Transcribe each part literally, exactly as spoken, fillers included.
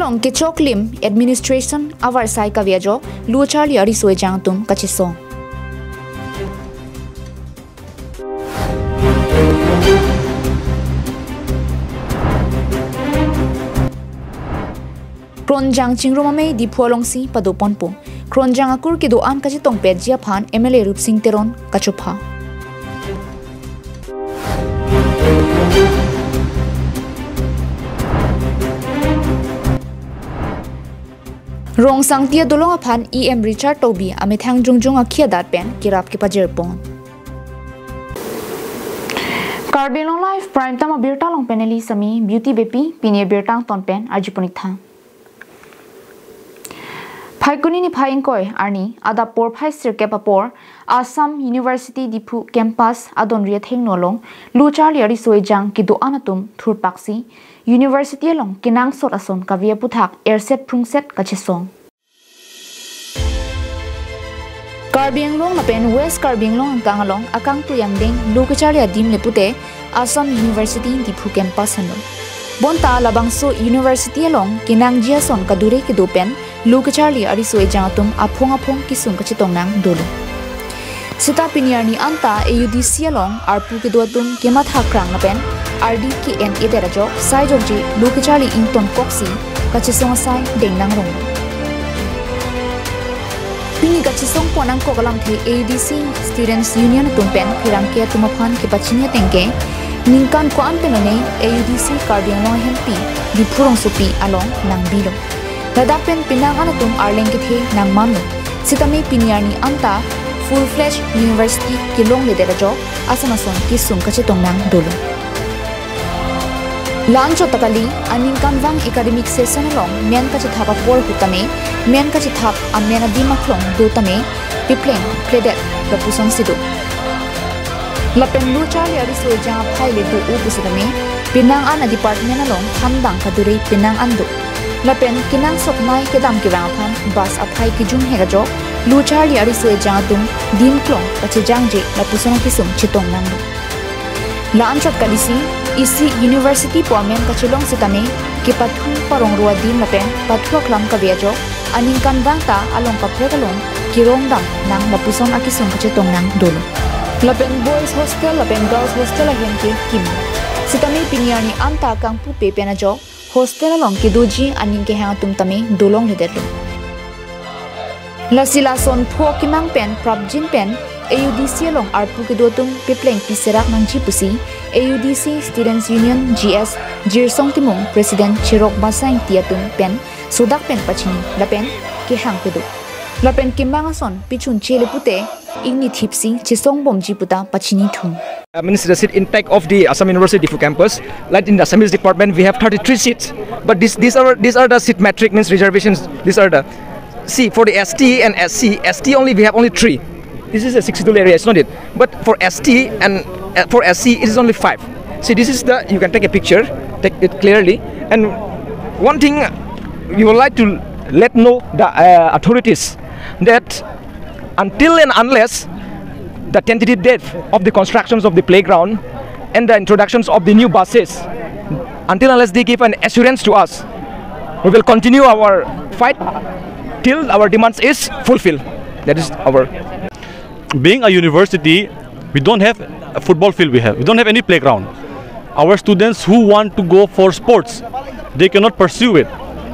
Kechoklim administration avarsai kave ajok lo charli ariso ejang atum kachesong. Kronjang chingrum amei Diphu alongsi padoponpo. Kronjang akur kedo-an kachetongpetji aphan M L A Rupsing Teron kachopha. Rongsangti adolong aphan E M Richard Tokbi amethang jongjong akhi adat pen kerap kepajirpon. Karbi Anglong Live Prime Time abirta along pen neli Sami Beauty Beypi, pini abirta angton pen arjupon-ik tha. Phaikuni niphai ingkoi arni adap porphai sirkep apor Assam University Diphu campus adonri athengno along lo charli ariso ejang kedo-an atum thurpaksi university along kenangsot ason kave aputhak erset phrungset kachesong. Karbi Anglong lapen West Karbi Anglong angkang along akangtui angdeng lo kecharli adim le pute Assam University Diphu campus henlo. Bonta labangso university along kenangji ason kadure kedo pen lo kecharli ariso ejang atum aphong aphong kesung kachetong nang dolo. Seta pini arni anta A U D C along arpu kedo atum kematha krang lapen ardi ke-en-edet ajok sai jokje lo kecharli ingtonkoksi kachesong asai deng nangrong. Pini kachesongpon nangkok alamthe A U D C Students Union atum pen pherangke atum aphan kepachini ateng ke ningkan ko-an pen lone A U D C Karbi Anglong ahempi Diphu rongsopi along nangbilo. Ladak pen penang an atum arleng kethe nangmanlo. Sitame pini arni anta full-fledged university kelongledet ajok ason ason kesung kachetong nang dolo. La-anchot ta kali, aningkanvang academic session along men kachethap apor ahut tame, men kachethap amen adim aklong do tame, pepleng pledet lapuson si do. Lapen lo charli ariso ejang aphai le do-o pusitame, penang an a-department along thandang kadure penang an do. Lapen kenangsot nei kedam kevang aphan bus aphai kejunghek ajok lo charli ariso ejang atum dim klong kachejangje lapuson akesung chetong nanglo. La-anchot kalisi, isi university pu amen kachelong sitame, kepathu parong ro adim lapen pathu aklam kave ajok, aningkanvang ta along kaprek along kerong dam nang lapuson akesung kachetong nang dolo. Lapen boys hostel lapen girls hostel ahem ke kim. Sitame pini arni anta kangpupe pen ajok hostel along kedoji aning kehang atum tame dolongledetlo. Lasi lason pho kemang pen prapjin pen A U D C along arpu kedo atum pepleng piserak nangji pusi A U D C Students Union G S Jirsong Timung, President Cherok Basa Ingti atum pen sodak pen pachini lapen kehang kedo. Lapen kemang ason pichun chele pute ingni thipsi chesongbomji puta pachini thu. Uh, means the seat intake of the Assam University Diphu campus. Like in the Assamese department, we have thirty-three seats, but this, these are, these are the seat matrix, means reservations. These are the, see, for the S T and S C, S T only, we have only three. This is a sixty-two area, it's not it. But for S T and, uh, for S C, it is only five. See, this is the, you can take a picture, take it clearly. And one thing we would like to let know the, uh, authorities that until and unless the tentative date of the constructions of the playground and the introductions of the new buses, until unless they give an assurance to us, we will continue our fight till our demands is fulfilled. That is our. Being a university, we don't have a football field. We have, we don't have any playground. Our students who want to go for sports, they cannot pursue it.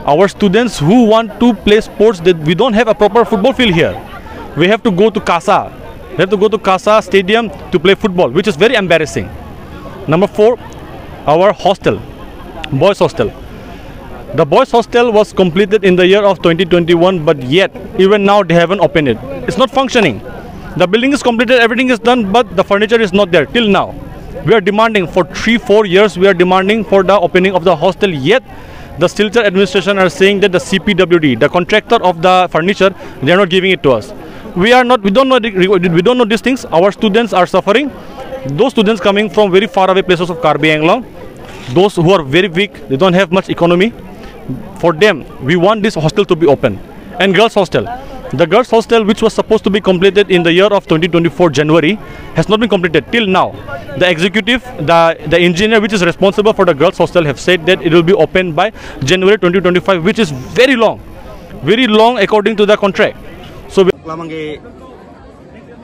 Our students who want to play sports, they, we don't have a proper football field here. We have to go to Kasa. We have to go to Kasa Stadium to play football, which is very embarrassing. Number four, our hostel, boys hostel. The boys hostel was completed in the year of twenty twenty-one, but yet, even now, they haven't opened it. It's not functioning. The building is completed, everything is done, but the furniture is not there till now. We are demanding for three, four years, we are demanding for the opening of the hostel, yet the Silchar administration are saying that the C P W D, the contractor of the furniture, they are not giving it to us. We are not, we don't know the, we don't know these things. Our students are suffering. Those students coming from very far away places of Karbi Anglong, those who are very weak, they don't have much economy. For them, we want this hostel to be open. And girls hostel. The girls' hostel, which was supposed to be completed in the year of twenty twenty-four January, has not been completed till now. The executive, the, the engineer which is responsible for the girls' hostel have said that it will be opened by January twenty twenty-five, which is very long, very long according to the contract. So we Lamang ke,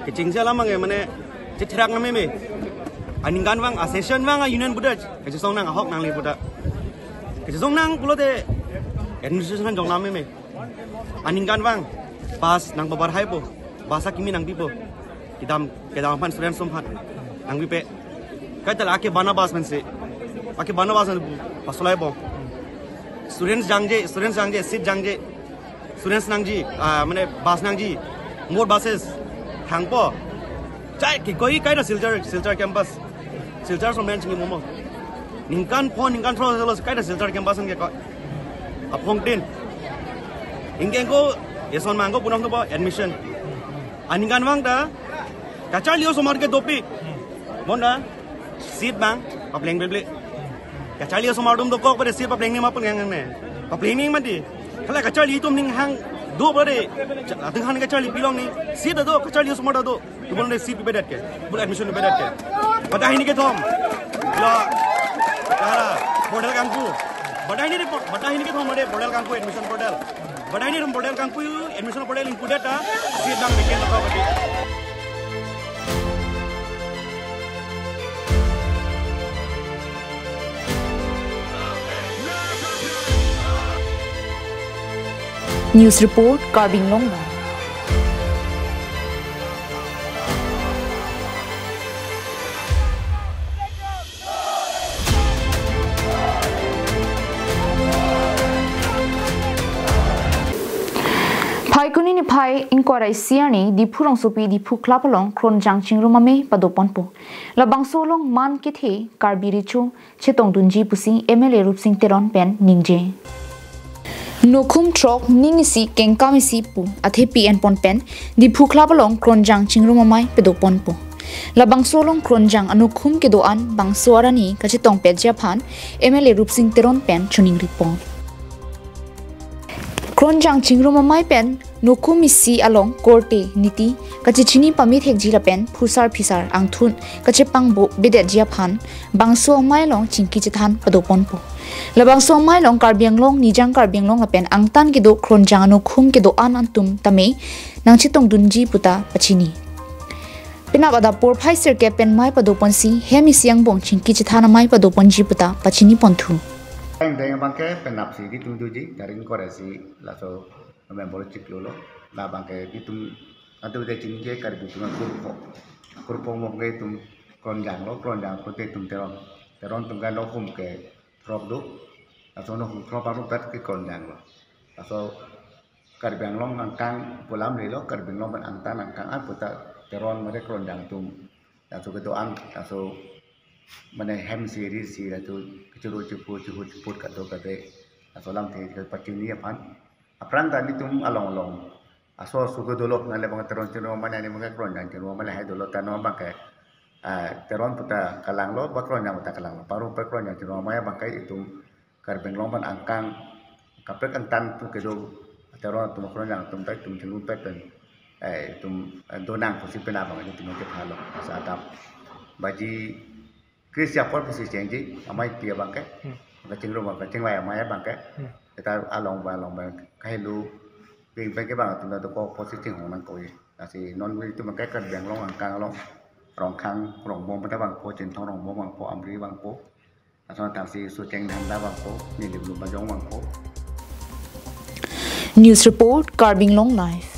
kechengsi alam abangke mane chetherak nang meme. Aningkanvang, a-session vang a-union puta kachesong nang, ahok nangle puta. Kachesong nang pulote administration jong nang meme. Aningkanvang, bus nangpabarhaipo, bus akimi nangpipo. Kedam, kedam aphan, students atum aphan nangpipe. Kaita la ake bana bus mensi, ake bana bus nang pasolaipo. Students jangje, students jangje, seat jangje. Students nangji, ah, mane bus nangji, more buses thangpo. Chai, ke koi kaita Silchar, Silchar campus, Silchar ason pen chingki momo. Ningkan pho, ningkan thro lo kaita Silchar campus anke ko. Aphongtin. Ingkeng ko, eson mang ko punam to po admission. Aningkanvang ta kacharli osomar ke dopik. Bonta seat bang papleng peple. Kacharli osomar atum dokok pada seat papleng ni ma pun ngang ne. Papleng ni mati. Hala kacharli atum ning hang do pada. Atum hang kacharli pilong ni. Seat do, kacharli osomar do. Tubon de seat pedet ke. Bul admission pedet ke. Pada hini kethom. Lo. Kara. Portal kangpu. Pada hini de por-, pada hini kethom de portal kangpu, admission portal. Pada hini rum portal kangpu, admission portal ingpudet ta. Seat bang bikin lo pati. News report, Karbi Anglong Live. Phaikuni niphai ingkoi ra isi arni Diphu rongsopi Diphu Club along Kronjang chingrum amei padoponpo. Labangso along man kethe Karbi Recho chetongdunji pusi M L A Rupsing Teron pen ningje. Nokhum throk ning isi kengkam isi pu athepi enpon pen Diphu Club along Kronjang chingrum amei padoponpo. Labangso along Kronjang anokhum kedo-an bangso arni kachetongpetji aphan M L A Rupsing Teron pen choningripo. Kronjang chingrum amei pen nokhum isi along korte niti kachechini pamethekji lapen phusar phisar angthun kachepangbo bedetji aphan bangso amei along chingki chethan padoponpo. Labangso amei along Karbi Anglong, Nijang Karbi Anglong lapen angtan kedo Kronjang anokhum kedo-an atum tame nangchetongdunji puta pachini. Penap adap porphai sirkep pen mei padoponsi hem isi angbong chingki chethan amei padoponji puta pachiniponthu. Deng deng abangke penapsi ketongdunji, tarik ingkoi ra isi laso November chiklo lo. Labangke itum atu de chingki Karbi atum kurpo. Kurpo mok ke itum Kronjang lo, Kronjang pulote itum Teron. Teron atum ke nokhum kethrok do. Laso nokhum throk parupat ke Kronjang lo. Laso Karbi Anglong angkang pu alam lelo, Karbi Anglong pen angtan angkang an puta Teron mate Kronjang atum. Laso kedo-an, laso mane hem isi ri isi laso kechoro chepu chehu cheput kado kave. Laso alamthe pachini aphan. Aphrang ta nelitum along along aso aso ke dolo, nale abang Teron chingrum amei, nale abang Kronjang chingrum amei lahai dolo, ta non abangke, ah, Teron puta kalanglo, ba Kronjang puta kalanglo. Parupat Kronjang chingrum amei abangke itum Karbi Anglong pen angkang kaprek angtan atum kedo, Teron atum Kronjang atum ta itum chingrumpet pen, eh, itum, eh, donang pusi penap abang itum kephalo. Sa adap baji Chris apor pusi chengji, amei pi abangke. Hmm. Kachingrum, kachingvai amei abangke. Hmm. Kita along ba along ba kahelo, ping ping ke bang atum ta dokok pusi chinghong nangkok ye. Lasi non itum ke Karbi Anglong angkang along Rongkhang, Rongbong pada bangpo, Chinthong Rongbong bangpo, Amri bangpo. Lason tangsi Socheng Dhanda bangpo, Nilip Lumbajong bangpo. News report, Karbi Anglong Live.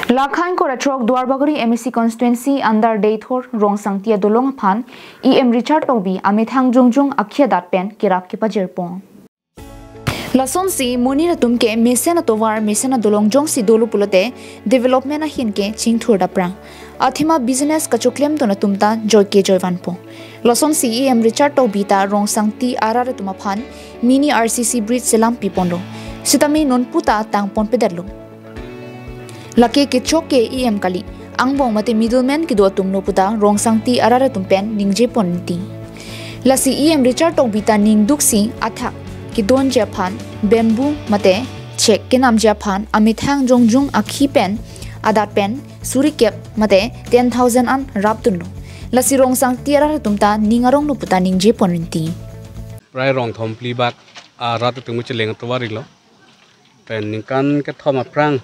Lakha ingkoi ra throk Duarbagori M A C constituency under Deithor Rongsangti adolong aphan E M Richard Tokbi amethang jongjong akhei adat pen kerap kepajirpo. Lasonsi monit atum ke mesen atovar mesen adolong jongsi dolo pulote development ahin ke chingthur daprang. Athema business kachoklemdun atum ta joike joivanpo. Lasonsi E M Richard Tokbi ta Rongsangti arat atum aphan mini R C C bridge selam piponlo. Sitame nonpu ta tangponpedetlo. Lake kechok ke E M kali, angbong mate middleman kedo atumlo puta Rongsangti arat atum pen ningjeponti. Lasi E M Richard Tokbi ta ningduksi athak kedonji aphan bamboo mate chek kenamji aphan amethang jongjung akhi pen adap pen suri kep mate ten thousand an rapdunlo. Lasi Rongsangti arat atum ta ning aronglo puta ningje pon rinti. Prai rong thom phli bak arat atum cheleng atovar-iklo. Pen ningkan kethom aphrang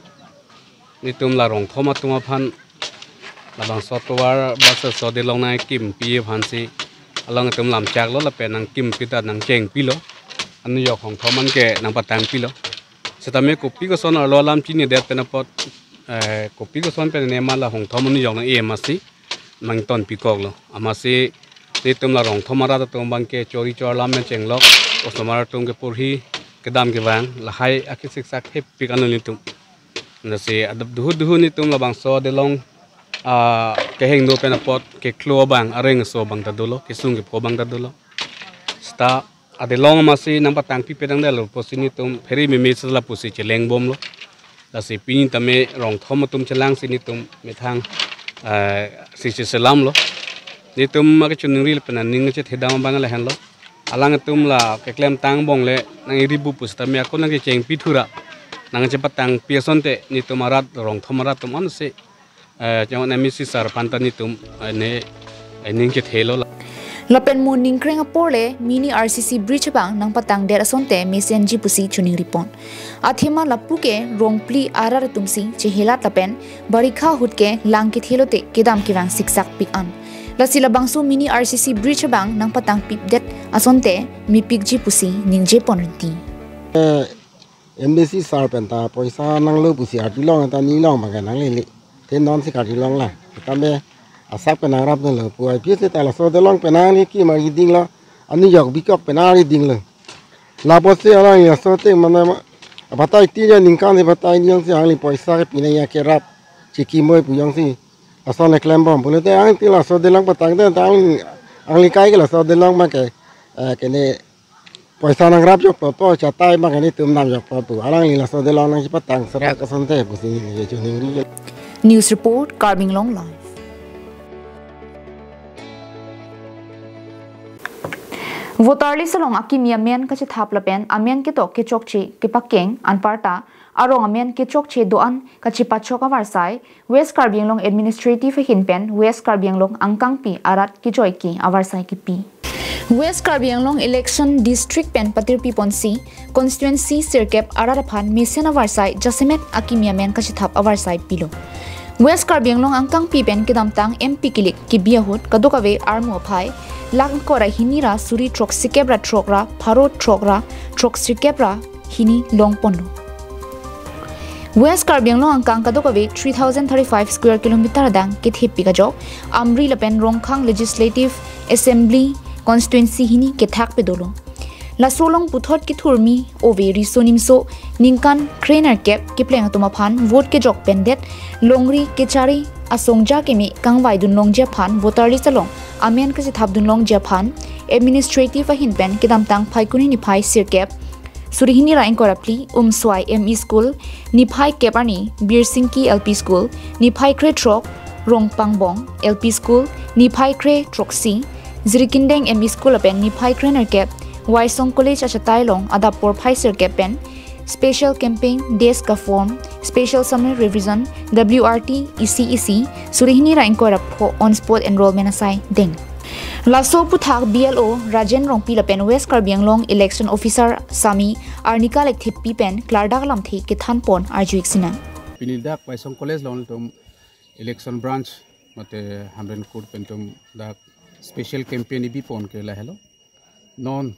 nelitum la rong thom atum aphan labangso atovar bangso so Delong nangkimpi aphansi alangtum lamchaklo lapen nangkimpi ta nangchengpilo. Anujok hong thom an ke nangpatangpilo. Setame kopi koson arlo alam chinidet pen apot, eh, kopi koson pen ne ma la hong thom anujok nang-e amatsi nangtonpikoklo. Amatsi nelitum la rong thom arat atum abang ke chori chor lam pen chenglok, osomar atum ke porhi kedam kevang, lahai akesiksak thepik anlo nelitum. Lasi adap duhu duhu nelitum labangso Delong, ah, kehingno pen apot keklo abang, areng aso abang ta dolo, kesung kepho abang ta dolo. Seta adelong amatsi nangpatangpi pedang dalo pusi nelitum phere meme sala pusi chelengbomlo. Lasi pini tame rong thom atum chelangsi nelitum methang, eh, si cheselamlo. Nelitum akechoningri lapen aning kachethedam abang lahenlo. Alangtum la keklemtang bongle nang-iri bu pusitame ako nangkechengpi thura nangchepatangpi asonte nelitum arat rong thom arat atum ansi, eh, chong M A C sir aphan ta nelitum, eh, ne, eh, ning chethelo la. Lapen mo ningkreng apor le mini R C C bridge abang nangpatangdet asonte mesenji pusi choningripon. Athema lapu ke rong phli arat atumsi chehelat lapen barikha ahut ke lang kethelote kedam kevang siksak pik an. Lasi labangso mini R C C bridge abang nangpatangpipdet asonte mepikji pusi ningje pon rinti. Eh, M D C sir pen ta poisa nanglo pusi artilong ta nelong abang ke nanglele. Te non si kartilong la. Tame asap ke nangrapdunlo pu ai phi seta laso Delong pen nangli kim ari dinglo. Anujok bikok pen ari dinglo. Lapusi alangli laso te mane ma-, batai ti ya ningkan si batai ni jongsi alangli poisa ke pinang ya kerap. Chikimoi pu jongsi. Laso ne klembom pulote alangli laso Delong patangdet ta alangli, alangli kai ke laso Delong abang ke, eh, kene poisa nangrapjokpo pu, chatai abang ke nelitum namjokpo pu. Alangli laso Delong nangchepatang serak asonte pusi ningje choningri. News report, Karbi Anglong Live. Voter list along akimi amen kachethap lapen amen ketok kechokche kepakeng anparta arong amen kechokche do-an kachepachok avarsai West Karbi Anglong Administrative ahin pen West Karbi Anglong angkangpi arat kejoike avarsai kipi. West Karbi Anglong Election District pen patirpi ponsi constituency sirkep arat aphan mesen avarsai jasemet akimi amen kachethap avarsai pilo. West Karbi Anglong angkangpi pen kedamtang M P kilik kibi ahut kadokave armu aphai lakh ingkoi ra hini ra suri throksikep ra throk ra pharo throk ra throksikep ra hini longponlo. West Karbi Anglong angkang kadokave three thousand thirty-five square kilometer adang kethepik ajok Amri lapen Rongkhang Legislative Assembly constituency hini kethakpe dolo. Laso along puthot kethurmi ove riso nimso ningkan krenerkep kepleng atum aphan vote kejok pendet longri kechari asongja keme kangvaidun longji aphan voter list along amen kachethapdun longji aphan administrative ahin pen kedamtang Phaikuni niphai sirkep suri hini ra ingkoi ra phli Umswai M E School, niphai kep arni Birsingki L P School, niphai krethrok Rongpangbong L P School, niphai krethroksi Jirikindeng M E School lapen niphai krenerkep Waisong College achatai along adap porphai sirkep pen special campaign, desk ka form, special summer revision, W R T, isi isi suri hini ra ingkoi ra pho on spot enrollment asai deng. Laso aputhak B L O Rajen Rongpi lapen West Karbi Anglong Election Officer Sami Arnika Lekthepi pen klardak lamthe kethanpon arju-ik sinang. Pini dak Waisong College along tum election branch mate Hamren Court pen tum dak special campaign ibipon ke lahelo. Non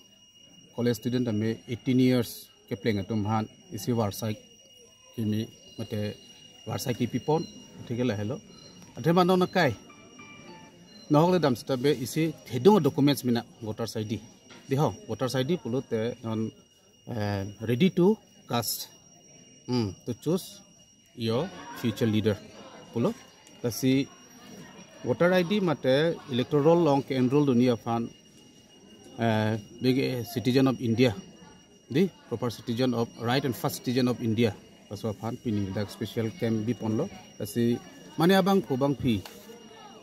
college student tame eighteen years kepleng atum aphan isi varsai kimi mate varsai kipipon, thik lahelo. Athema non akai nahok le dam seta be isi thedung documents mena voters I D. Di ho, voters I D pulote non, eh, ready to cast, hmm, to choose your future leader pulo. Lasi voter I D mate electoral along ke-enroll dunji aphan, eh, big, eh, citizen of India, the proper citizen of right and first citizen of India. Laso aphan pini dak special camp biponlo. Lasi mane abangphu abangphi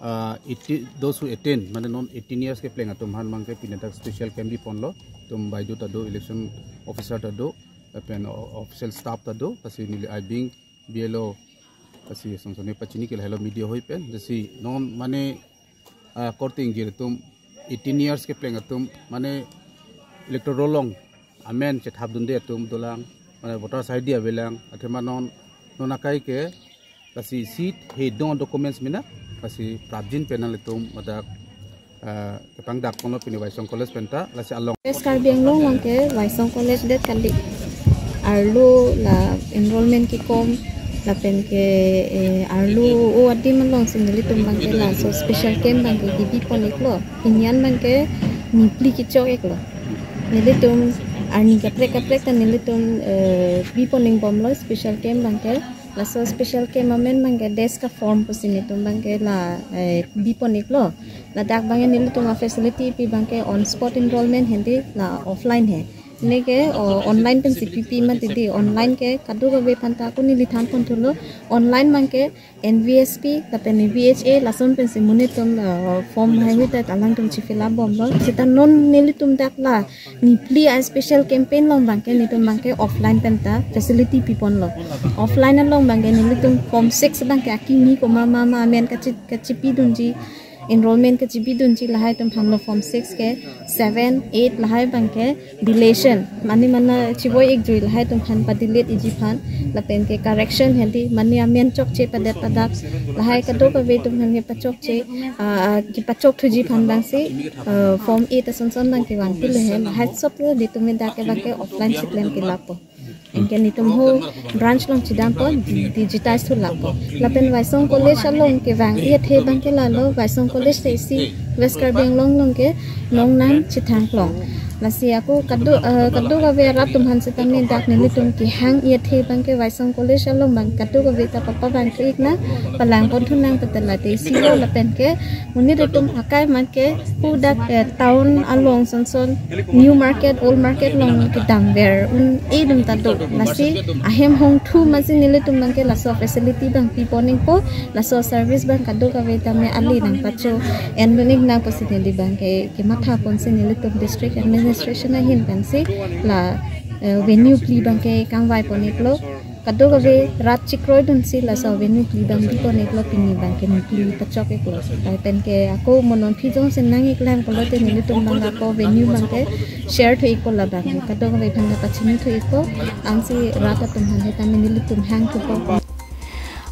uh, eighty, those who attend, mane non eighteen years kepleng atum aphan abangke pini dak special camp biponlo. Itum baideo ta do, election officer ta do, lapen o-, official staff ta do, lasi neli abing B L O, lasi sonsoni pachini ke lahelo media hoi pen, lasi non mane, ah, korte ingjir atum, eighteen years kepleng atum, mane electoral roll along amen chethapdunde atum dolang, mane voter I D avelang, athema non, non akai ke, lasi seat he don documents mena, lasi prapjin pen nanglitum ladak, ah, kepangdakponlo pini Waisong College penta, lasi along. West Karbi Anglong along ke Waisong College det kali. Arlo la enrollment kekom, lapen ke, eh, arlo o adim alongsi nelitum abangke laso special camp abangke kebipon-iklo. Pini an abangke niphli kechok-iklo. Nelitum arni kaprek kaprek ta nelitum, eh, bipon-ikbomlo special camp abangke. Laso special camp amen abangke desk ka form pusi nelitum abangke la, eh, bipon-iklo. Ladak abangke nelitum a-facility pi abangke on spot enrollment hedi, la offline he. Neke, o, online pensi pipi mati dei, online ke kadokave aphanta ako neli thanpon thulo, online abangke N V S P lapen V H A lason pensi monit atum, eh, form haihui ta alangtum chi fill up bomlo. Seta non nelitum dak la niphli a-special campaign along abangke nelitum abangke offline penta facility piponlo. Offline along abangke nelitum form six abangke akimi komat ma ma amen kachi-, kachipidunji, enrollment kachipidunji lahai atum aphanlo form six ke, seven, eight lahai abangke deletion. Mane mane chiboi-ikjui lahai atum aphan pa-delete-ikji aphan, lapen ke correction hedi, mane amen chokche padet padak lahai kadokave atum aphan kepachokche, ah, ah, kepachokthuji aphan abangsi, ah, form eight asonson abangke vangpilo he, lahai sob nelitum dak ke abangke offline si klem kelappo. Anke nelitum ho branch along chidampo, di-, digitize thulappo. Lapen Waisong College along kevang-ethe abangke lalo, Waisong College te isi West Karbi Anglong along ke nongnang chethang klong. Lasi ako kado, eh, kadokave arat atum aphan setame dak nelitum kehang-ethe abangke Waisong College along abang kadokave ta papa abangke ik nang, palangpon thunang, patelate isi lo, lapen ke monit atum akai abangke pu dak, eh, town along sonson New Market, Old Market along kedamver un-e atum ta do. Lasi ahem hongthu amatsi nelitum abangke laso facility abang pipon-ikpo, laso service abang kadokave tame ale nangpacho-endun-ik nang pusi neli abangke kemathaponsi nelitum district administration ahin pensi la, eh, venue phli abangke kangvaipon-iklo. Kadokave rat chikroidunsi laso venue phli abang bipon-iklo, pini abangke niphli pachok-iklo. Lapen ke ako mo non phi jongsi nang-iklang pulote nelitum abang ako venue abangke share thu-ikpo labang. Kadokave aphan pachini thu-ikpo, ansi rat atum aphan setame nelitum hangthupo.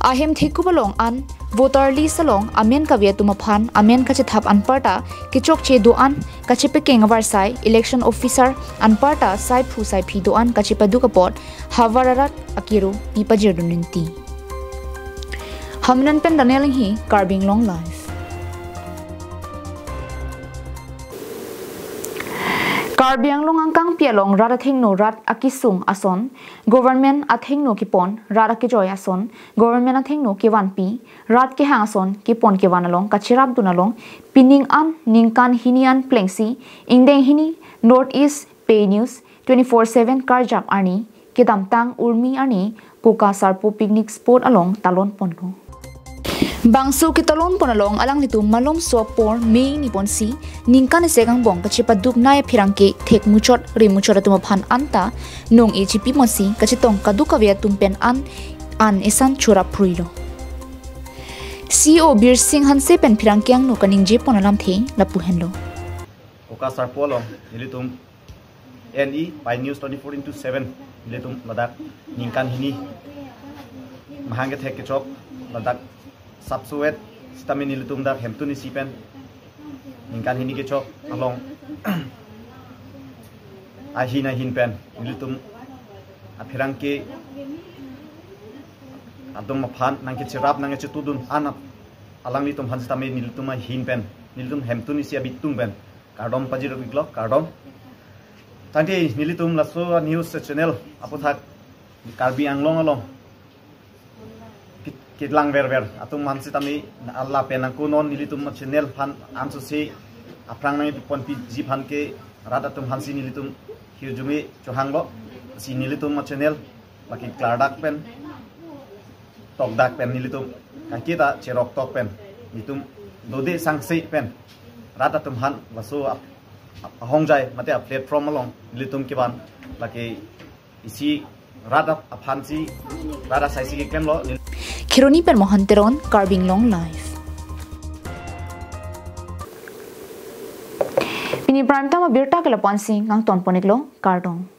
Ahem thekup along an voter list along amen kave atum aphan amen kachethap anparta kechokche do-an kachepekeng avarsai election officer anparta saiphu saiphi do-an kachepaduk apot havar arat akero pipajirdun rinti. Hamren pen Daniel Inghi, Karbi Anglong Live. Karbi Anglong angkangpi along rat athengno rat akesung ason, government athengno kepon rat akejoi ason, government athengno kevanpi rat kehang ason kepon kevan along kacherapdun along pining an ningkan hini an plengsi ingdeng hini North East Pei News twenty-four seven karjap arni kedamtang urmi arni Koka Sarpo picnic spot along talonponlo. Bangso ketalonpon along alanglitum malomso apor me ingniponsi ningkan isi angbong kachepaduknei apherangke thekmuchot remuchot atum aphan anta nong-e chipiponsi kachetong kadokave atum pen an an esan chorap phruilo. C E O Birsing Hanse pen pherangke angno kaningjepon alamthe lapu henlo. Koka Sarpo along nelitum N E Pei News twenty-four into seven nelitum ladak ningkan hini mahang kethek kechok ladak sapsuet sitame nelitum dak hemtun isi pen ningkan hini kechok along ahin ahin pen nelitum apherangke atum aphan nangkecherap nangkechetudun anap alanglitum aphan sitame nelitum ahin pen nelitum hemtun isi abitung pen kardom pajir-iklo, kardom. Tangte nelitum laso news channel aputhak Karbi Anglong along ki-, kelang verver atum aphan sitame lapen ako non nelitum channel aphan ansose aphrang nangponpiji aphan ke rat atum aphansi nelitum hirjume chohanglo, si nelitum channel baki klardak pen tokdak pen nelitum kakita cheroktok pen nelitum Dode sangse pen rat atum aphan laso ap-, ap-, ahongjai mate a-platform along nelitum kevan lake isi rat ap-, aphansi rat asaisi keklemlo. Kheroni pen Mohan Teron, Karbi Anglong Live. Pini prime time abirta ke lapu-ansi nangtonpon-iklo, kardom.